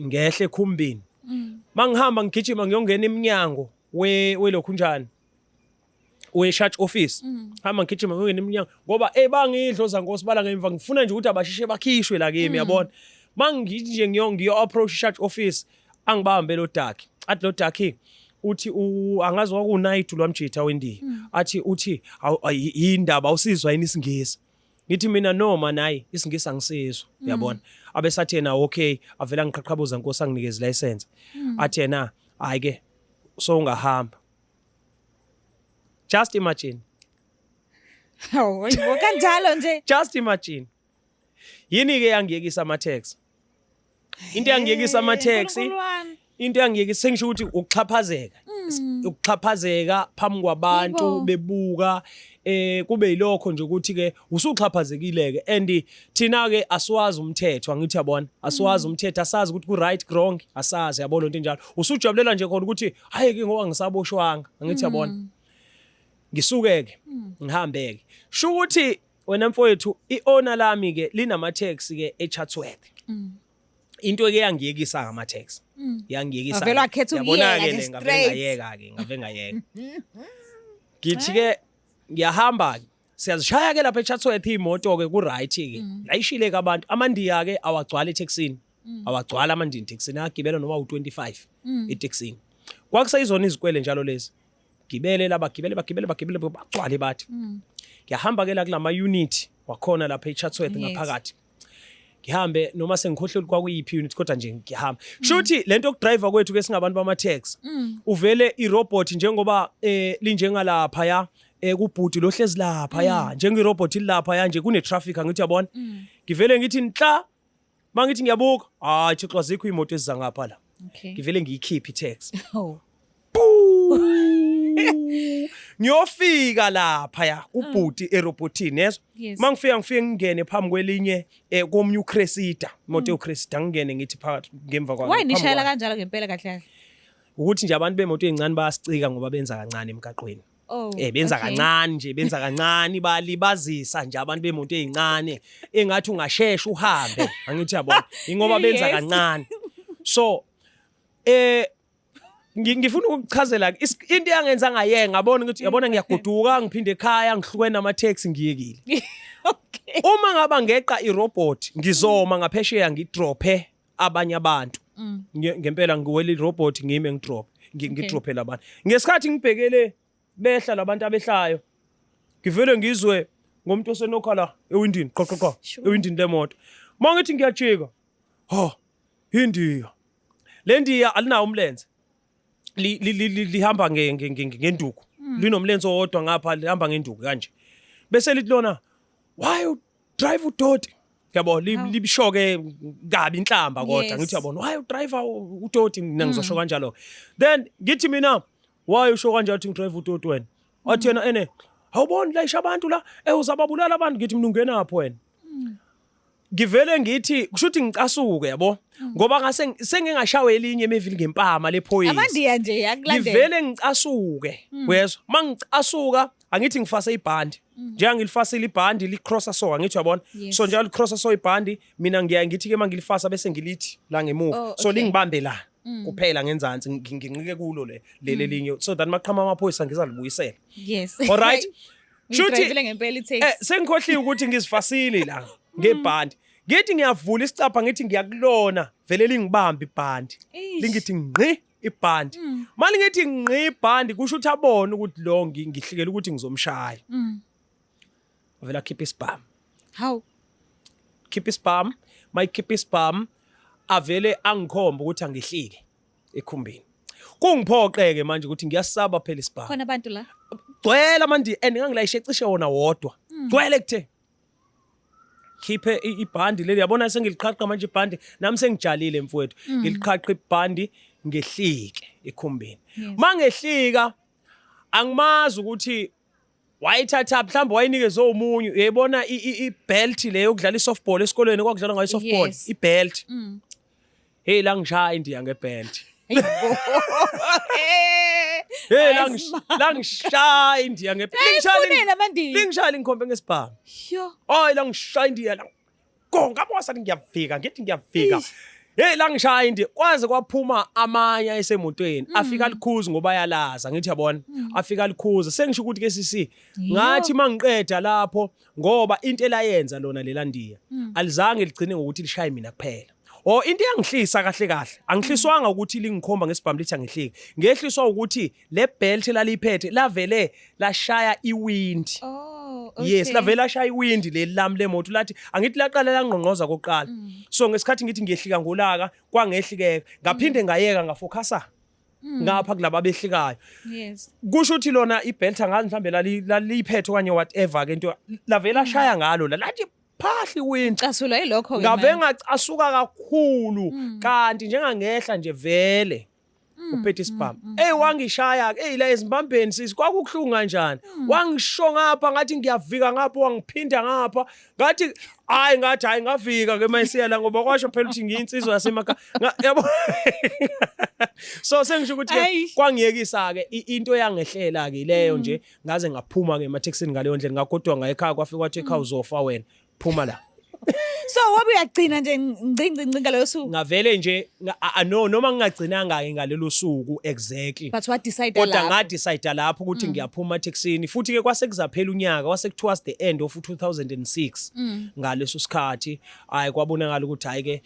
ngehle ekhumbini. Mangihamba ngigijima ngiyongena eminyango we welokhunjani we-charge office. Hamba ngigijima ngiyongena eminyango ngoba bangidloza nkosi bala ngemva ngifuna nje ukuthi abashishe bakhishwe la kimi yabona. Mangithi nje ngiyo approach charge office angibambe lo darkie. Athi lo darkie uthi angazi kwakuwunight lwamjitha wendiya. Athi uthi indaba awusizwa yini isingisi. Ngithi mina no man hayi isingisi angisizwa uyabona. Abesathi yena okay avela ngiqhaqhabuza nkosi anginikeze license. Athi yena hayi ke so ungahamba. Just imagine. Hawu, hayibo kanjalo nje. Just imagine. Yini ke yangiyekisa ama taxi? Into yangiyekisa ama taxi, Nkulunkulu wami. into yangiyekisa sengisho ukuthi ukuxhaphazeka. Ukuxhaphazeka phambi kwabantu bebuka kube yilokho nje ukuthi ke usuxhaphazekile ke and thina ke asiwazi umthetho angithi yabona asiwazi umthetho asazi ukuthi ku right wrong asazi yabona into enjalo usujabulela nje khona ukuthi hayi ke ngoba ngisaboshwanga angithi yabona ngisuke ke ngihambe ke sho ukuthi wena mfowethu iowner lami ke linama taxi ke eChatsworth. Into ke yangiyekisa ngama taxi yangiyekisa. Wavele wakhetha Yabona ukuyeka ke nje le ngave straight. ngayeka ke ngave ngayeka. Ngithi ke ngiyahamba ke siyazishaya ke lapha eChatsworth imoto ke ku right ke layishile ke abantu amandiya ke awagcwala etaxini awagcwala amandiya etaxini agibela noma u25 etaxini. Kwakuseyizona izikwele njalo lezi gibele laba gibele bagibele bagibele bagcwale bathi. Ngiyahamba ke la kulama unit wakhona lapha eChatsworth ngaphakathi. Ngihambe noma sengikhohlwe kwakuyiphi unit kodwa nje ngiyahamba. Shuthi lento yokudriver kwethu ke singabantu bama taxi. Uvele irobot njengoba linjengalapha ya kubhuti lo hlezi lapha ya njengirobot ilapha ya nje kune traffic angithi uyabona. Ngivele ngithi nhla mangithi ngiyabuka hayi Thixo azikho imoto eziza ngapha la. Ngivele ngiyikhiphe itaxi. Oh. Ngiyofika lapha ya kubhuti erobotini yezwa. Mangifika ngifike ngingene phambi kwelinye komunye uCressida imoto yoCressida ngingene ngithi phakathi ngemva kwayo. Why phambi nishayela kwayo. kanjalo ngempela kahle kahle? Ukuthi nje abantu bemoto ezincane bayasicika ngoba benza kancane emgaqweni. Oh, Benza okay. kancane nje benza kancane balibazisa nje abantu bemoto ezincane engathi ungashesha uhambe angithi yabona ingoba benza kancane. So ngifuna ukukuchazela into eyangenza ngayeka ngabona ukuthi yabona ngiyagoduka ngiphinde ekhaya ngihlukene nama taxi ngiyekile. Uma ngaba ngeqa irobot ngizoma ngaphesheya ngidrophe abanye abantu. Ngempela ngiwela irobot ngime ngidrop ngidrophe labantu. Ngesikhathi ngibhekele behla labantu abehlayo ngivele ngizwe ngomuntu osenokha la ewindini qo qo qo ewindini lemoto. Mangithi ngiyajika ha indiya le ndiya alinawo umlenze lihamba ngenduku linomlenze owodwa ngapha lihamba ngenduku kanje bese lithi lona why you drive udoti yabo libishoke kabi inhlamba kodwa ngithi yabona why you drive udoti mina ngizosho kanjalo then ngithi mina why usho kanjalo uthi ngidrive udoti wena athi yena ene awuboni layisha abantu la uzababulala abantu ngithi mina ungenapho wena. Ngivele ngithi kusho ukuthi ngicasuke yabo ngoba ngase sengingashawe elinye emevili ngempama lephoyisa. Amandiya nje yakulandela. Ngivele ngicasuke uyezwa mangicasuka angithi ngifase ibhandi njenga ngilifasile ibhandi licrossa so angithi uyabona so njalo licrossa so ibhandi mina ngiya ngithi ke mangilifasa bese ngilithi la ngemuva so lingibambe la kuphela ngenzansi nginqike kulo le leli linye so that maqhama amaphoyisa ngizalibuyisela. Yes. All right. Shuthi Ngidrivile ngempela i-taxi. Sengikhohliwe ukuthi ngizifasile la ngebhandi. Ngithi ngiyavula isicapha ngithi ngiyakulona vele lingibambe ibhandi. Lingithi ngqi ibhandi. Mali ngithi ngqi ibhandi kusho ukuthi abone ukuthi lo ngihlikela ukuthi ngizomshaya. Vele akhipha isibhamu. Hawu. Khipha isibhamu, mayikhipha isibhamu avele angikhombe ukuthi angihlike ekhumbini. Kungiphoqeke manje ukuthi ngiyasaba phela isibhamu. Khona abantu la. Gcwele manje and ngangilayishe cishe wona wodwa. Gcwele kuthe. Khiphe ibhandi leli yabona sengiliqhaqha manje ibhandi nami sengijalile mfowethu. Ngiliqhaqha ibhandi ngehlike ekhumbini. Mangehlika angimazi ukuthi Wayithatha, mhlawumbe wayinikezwe omunye. Uyayibona i-belt le yokudlala i-softball esikolweni, kwakudlalwa ngayo i-softball? I-belt. Hey, la ngishaya indiya ngebelt. Hey, la ngishaya indiya ngebelt. Ayifuneni amandiya? Lingishaya, lingikhombe ngesibhamu. Yo. Hayi, la ngishaya indiya la. Go ngabona ngiyafika, ngithi ngiyafika. Hey, la ngishaya indiya kwaze kwaphuma amanye esemotweni. Afika likhuza ngoba yalaza, ngithi yabona. Afika likhuza. Sengisho ukuthi ke sisi ngathi mangiqeda lapho, ngoba into elayenza lona lelandiya alizange ligcine ngokuthi lishaye mina kuphela. O into yangihlisa kahle kahle, angihliswanga ukuthi lingikhomba ngesibhamu lithi angihliki. Ngehliswa ukuthi le belt laliphethe lavele lashaya iwindi. Oh, okay. Yes, lavele lashaya iwindi leli lami lemoto, lathi angithi laqala langqongqoza kokuqala. So ngesikhathi ngithi ngiyehlika ngolaka, kwangehlikeka. Ngaphinde ngayeka, ngafocusa ngapha kulaba behlikayo. Kusho ukuthi lona ibelt angazi mhlambe laliphethe okanye whatever ke into, lavela shaya ngalo la, lathi phahla iwindi. Casulwa yilokho ke Ngave manje. ngacasuka kakhulu, kanti njengangehla nje vele uphethe isibhamu. Ey, wangishaya ke, ey, la ezimbambeni sisi, kwakubuhlungu kanjani. Wangisho ngapha, ngathi ngiyavika ngapha, wangiphinda ngapha, ngathi hayi, ngathi hayi, ngavika ke mayisiya la, ngoba kwasho phela ukuthi ngiyinsizwa yasemakhaya, yabo. So sengisho ukuthi ke Ayi. kwangiyekisa ke into yangehlela ke leyo nje, ngaze ngaphuma ke emathekisini ngaleyo ndlela, ngagodwa ngayekhaya, kwafika kwathi ekhaya, "Uzofa wena, phuma la." So wabe uyagcina nje ngci ngci ngci ngaleyo suku? Ngavele nje no, noma ngingagcinanga ke ngalelo suku exactly. But wa decide Kodwa lapho. ngadecide lapho ukuthi ngiyaphuma emathekisini. Futhi ke kwase kuzaphela unyaka, kwase towards the end of 2006 ngaleso sikhathi. Hayi, kwabonakala ukuthi hayi ke,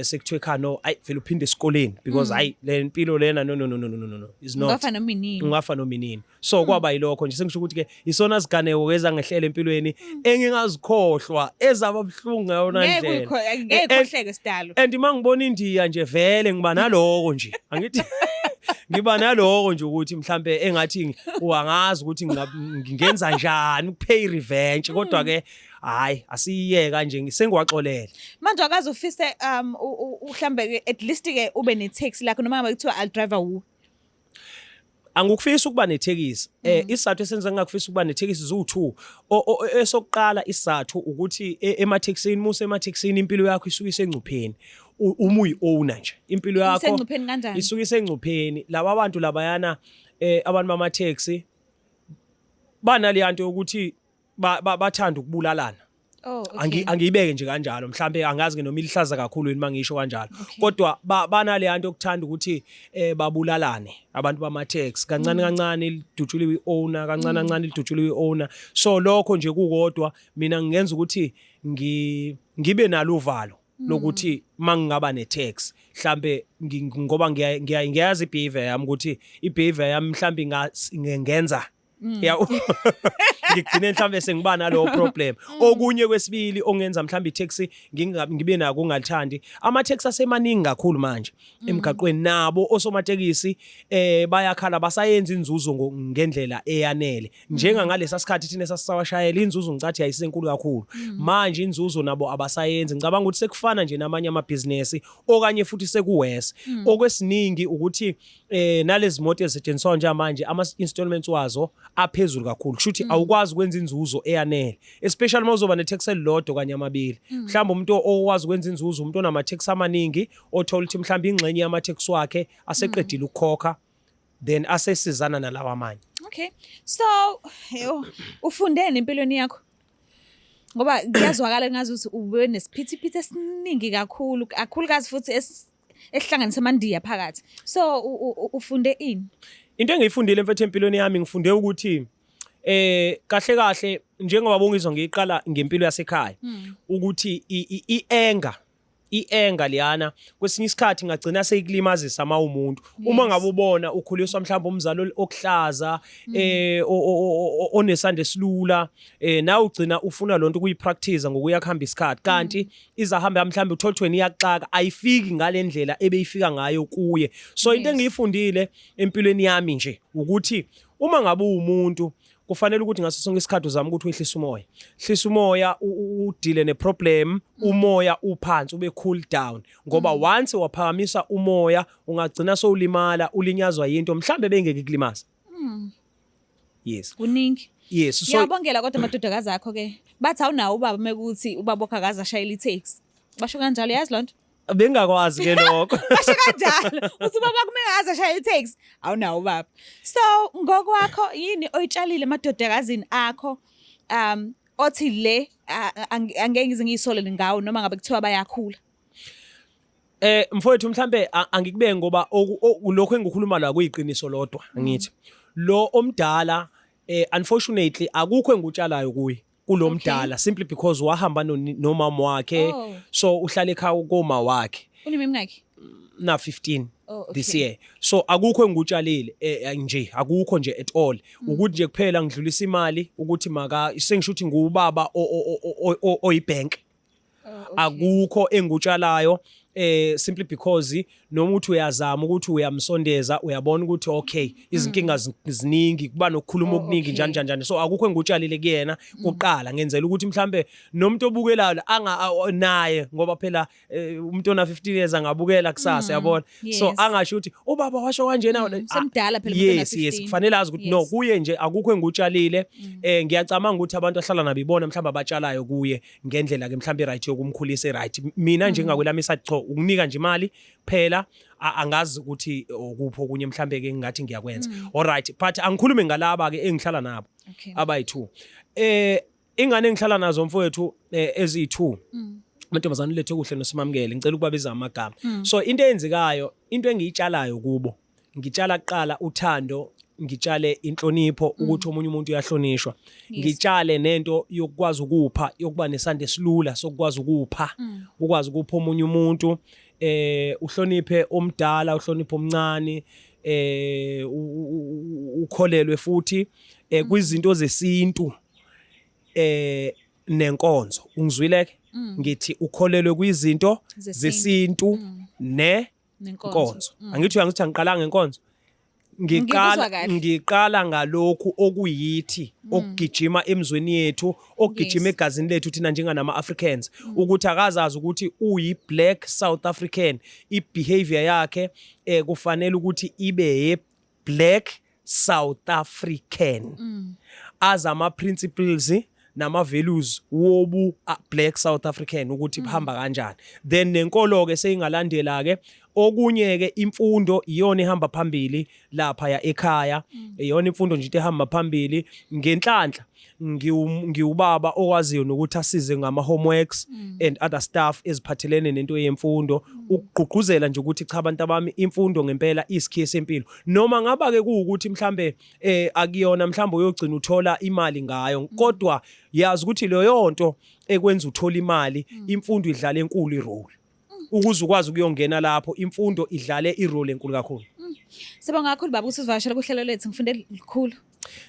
sekuthiwe ekhaya, "No, ayi vele uphinde esikoleni, because hayi, le mpilo lena, no, no, no, no, no, no, no, is not." Ungafa noma inini. Ungafa noma inini. So kwaba yilokho nje. Sengisho ukuthi ke isona siganeko ezangehlela empilweni engingazikhohlwa, ezaba buhlungu ngayona Ngeke ndlela. ngeke ukhohleke sidalo. And mangibona indiya nje vele ngiba naloko nje, angithi ngiba naloko nje ukuthi mhlambe engathi uangazi ukuthi ngingenza njani ukupay revenge, kodwa ke hayi, asiyiyeka nje, sengiwaxolele. Manje akaze ufise uhlambe ke at least ke ube ne taxi lakho, noma ngabe kuthiwa al driver wu? Angikufisi ukuba nethekisi. Isizathu esenza ngingakufisi ukuba nethekisi ziwu2. Esokuqala isizathu ukuthi emathekisini, musa emathekisini, impilo yakho isuke isengcupheni. Uma uyi-owner nje, impilo yakho Isengcupheni kanjani? Isuke isengcupheni. Laba bantu labayana, abantu bamathekisi banaleyanto yokuthi bathanda ukubulalana. Angiyibeke nje kanjalo, mhlambe angazi ke noma ilihlaza kakhulu yini mangisho kanjalo. Kodwa banale yanto yokuthanda ukuthi babulalane abantu bama taxi, kancane kancane lidutshuliwe i-owner, kancane kancane lidutshuliwe i-owner. So lokho nje kukodwa mina ngingenza ukuthi ngibe nalo uvalo lokuthi mangingaba ne-taxi mhlambe ngoba ngiyazi i-behavior yami, ukuthi i-behavior yami mhlambe ngenza ya ngigcine mhlambe sengiba nalowo problem. Okunye kwesibili ongenza mhlambe i-taxi ngibe nako ungalithandi, ama-taxi asemaningi kakhulu manje emgaqweni. Nabo osomatekisi bayakhala, basayenza inzuzo ngendlela eyanele njenga ngalesa sikhathi thina sasisawashayela. Inzuzo ngicathi yayisenkulu kakhulu, manje inzuzo nabo abasayenzi. Ngicabanga ukuthi sekufana nje namanye amabhizinesi, okanye futhi sekuworse. Okwesiningi ukuthi nalezi moto ezisetshenziswa njengamanje, ama installments wazo aphezulu kakhulu, kusho ukuthi awukwazi ukwenza inzuzo eyanele, especially uma uzoba ne-taxi elilodwa okanye amabili. Mhlawumbe umuntu okwazi ukwenza inzuzo umuntu onama-taxi amaningi, othola ukuthi mhlawumbe ingxenye yama-taxi wakhe aseqedile ukukhokha, then asesizana nalawa amanye. Okay. So, yo, ufundeni empilweni yakho? Ngoba kuyazwakala ngazuthi ube nesiphithiphithi esiningi kakhulu, kakhulukazi futhi esihlanganisa amandiya phakathi. So, ufunde ini? Into engiyifundile, mfethu, empilweni yami, ngifunde ukuthi kahle kahle, njengoba bongizwa ngiyiqala ngempilo yasekhaya, ukuthi i-anger, i-anger liyana kwesinye isikhathi ngagcina seyikulimazisa uma umuntu, uma ngabe ubona ukhuliswa mhlawumbe umzali okuhlaza, onesandla esilula, nawe ugcina ufuna lonto ukuyipractice ngokuya kuhamba isikhathi, kanti izahamba mhlawumbe uthola ukuthi wena iyakuxaka, ayifiki ngalendlela ebeyifika ngayo kuye. So into engiyifundile empilweni yami nje ukuthi uma ngabe uwumuntu, kufanele ukuthi ngaso sonke isikhathi uzame ukuthi wehlise umoya, hlisa umoya, udile neproblem umoya uphansi, ube cool down, ngoba once waphakamisa umoya ungagcina sowulimala, ulinyazwa yinto mhlambe bengeke ikulimaza. Yes. Kuningi. Yes, so Ngiyabongela kodwa amadodakazi akho ke. Bathi awunawo ubaba mekuthi ubaba wakho akaze ashayela i-taxi. Basho kanjalo, yazi lonto? Bengakwazi ke lokho. Basho kanjalo. Uthi ubaba kumele aze ashayele i-taxi. Awunawo ubaba. So ngokwakho yini oyitshalile emadodakazini akho othi le angeke ngize ngiyisole ngawo noma ngabe kuthiwa bayakhula? Mfowethu, mhlambe angikubeke ngoba lokho engikhuluma la kuyiqiniso lodwa. Ngithi lo omdala, unfortunately akukho engutshalayo kuye kulomdala, simply because wahamba nomama wakhe. So uhlala ekhaya koma wakhe. Uneminyaka? Na 15 this year. So akukho engikutshalile nje, akukho nje at all. Ukuthi nje kuphela ngidlulisa imali ukuthi maka sengisho ukuthi ngubaba oyibank. Akukho engutshalayo, simply because noma uthi uyazama ukuthi uyamsondeza, uyabona ukuthi okay, izinkinga ziningi, kuba nokukhuluma okuningi, njani njani njani. So akukho engutshalile kuyena kuqala, ngenzela ukuthi mhlambe nomuntu obukelayo anga naye, ngoba phela umuntu ona 15 years angabukela kusasa, yabona? So angasho ukuthi ubaba washo kanjena. Semdala phela umuntu ona Yes. 15. Kufanele azi ukuthi no, kuye nje akukho engutshalile. Ngiyacabanga ukuthi abantu ahlala nabo ibona mhlawumbe abatshalayo kuye ngendlela ke mhlawumbe right yokumkhulisa right. Mina njengakwelami isathi cho ukunika nje imali phela, angazi ukuthi okuphi okunye mhlambe ke ngingathi ngiyakwenza. Alright, but angikhulume ngalaba ke engihlala nabo abayi2. Ingane engihlala nazo, mfowethu, eziyi2, amantombazane, lethe kuhle noSimamukele, ngicela ukubabiza amagama. So into eyenzekayo, into engiyitshalayo kubo, ngitshala kuqala uthando, ngitshale inhlonipho ukuthi omunye umuntu uyahlonishwa. Ngitshale nento yokukwazi ukupha, yokuba nesandla esilula sokukwazi ukupha, ukwazi ukupha omunye umuntu, uhloniphe omdala, uhloniphe omncane, ukholelwe futhi kwizinto zesintu nenkonzo. Ungizwile ke? Ngithi ukholelwe kwizinto zesintu. Zesintu ne nenkonzo. Nkonzo. Angithi uyangithi angiqalanga ngenkonzo, ngiqala Ngikuzwa kahle. Ngiqala ngalokhu okuyithi okugijima emzweni yethu, okugijima egazini lethu thina njenganama Africans, ukuthi akazazi ukuthi uyi black South African, i-behavior yakhe kufanele ukuthi ibe ye black South African, azi ama principles nama values wobu black South African ukuthi kuhamba kanjani. Then nenkolo ke seyingalandela ke okunye ke. Imfundo iyona ehamba phambili lapha ya ekhaya, iyona imfundo nje into ehamba phambili. Ngenhlanhla ngiwubaba okwaziyo nokuthi asize ngama homeworks and other stuff eziphathelene nento yemfundo, ukugqugquzela nje ukuthi cha, abantu abami, imfundo ngempela isikhiye sempilo, noma ngaba ke kuwukuthi mhlambe akuyona mhlambe uyogcina uthola imali ngayo, kodwa yazi ukuthi leyo nto ekwenza uthola imali, imfundo idlala enkulu irole ukuze ukwazi ukuyongena lapho. Imfundo idlale irole enkulu kakhulu. Sibonga kakhulu, baba, ukuthi usivakashele kuhlelo lethu. Ngifunde lukhulu.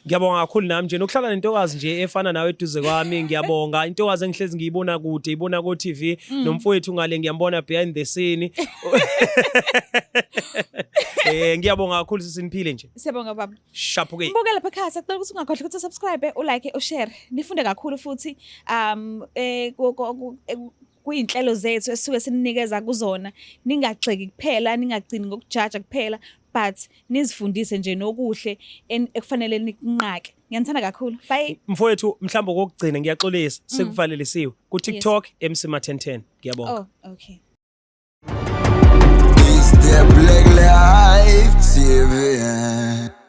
Ngiyabonga kakhulu nami nje nokuhlala nentokazi nje efana nawe eduze kwami. Ngiyabonga, intokazi engihlezi ngiyibona kude, ibona ko TV, nomfowethu ngale ngiyambona behind the scene. Ngiyabonga kakhulu, sisiniphile nje. Siyabonga, baba. Shaphuke. Mbukele lapha ekhaya, siyacela ukuthi ungakhohlwa ukuthi subscribe, ulike, ushare. Nifunde kakhulu futhi um eh kuyinhlelo zethu esisuke sininikeza kuzona. Ningagxeki kuphela, ningagcini ngokujaja kuphela, but nizifundise nje nokuhle ekufanele nikunqake. Ngiyanithanda kakhulu. Bye. Mfowethu, mhlawumbe okokugcina, ngiyaxolisa, sekuvalelisiwe ku TikTok MC Ma 1010. Ngiyabonga. Oh, okay. It's the Black Life TV.